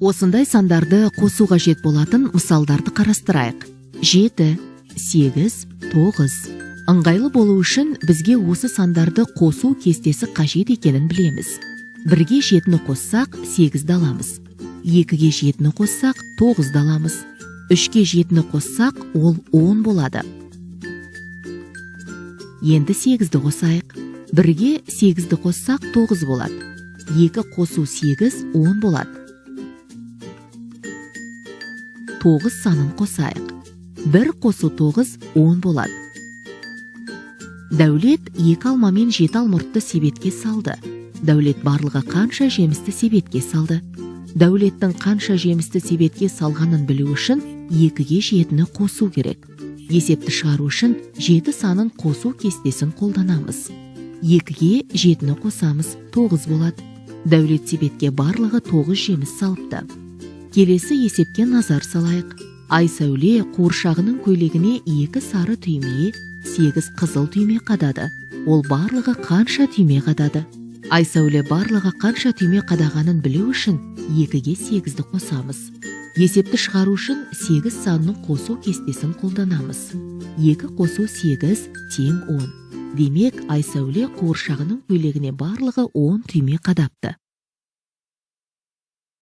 Осындай сандарды қосу қажет болатын мысалдарды қарастырайық. 7, 8, 9. Ыңғайлы болу үшін бізге осы сандарды қосу кестесі қажет екенін білеміз. Бірге жетіні қоссақ, 8-ді аламыз. Екіге жетіні қоссақ, 9-ды аламыз. Үшке жетіні қоссақ, ол 10 болады. Енді 8-ді қосайық. Бірге 8-ді қоссақ, 9 болады. 2 қосу 8, 10 болады. 9 санын қосайық. 1 қосу 9, 10 болады. Дәулет 2 алма мен 7 алмұртты себетке салды. Дәулет барлығы қанша жемісті себетке салды? Дәулеттің қанша жемісті себетке салғанын білу үшін 2-ге 7-ні қосу керек. Есепті шығару үшін 7 санын қосу кестесін қолданамыз. 2-ге 7-ні қосамыз, 9 болады. Дәулет себетке барлығы 9 жеміс салыпты. Келесі есепке назар салайық. Айсәуле қуыршағының көйлегіне 2 сары түйме, 8 қызыл түйме қадады. Ол барлығы қанша түйме қадады? Айсәуле барлығы қанша түйме қадағанын білу үшін 2-ге 8-ді қосамыз. Есепті шығару үшін 8 санының қосу кестесін қолданамыз. 2 қосу 8 тең 10. Демек, Айсәуле қуыршағының көйлегіне барлығы 10 түйме қадапты.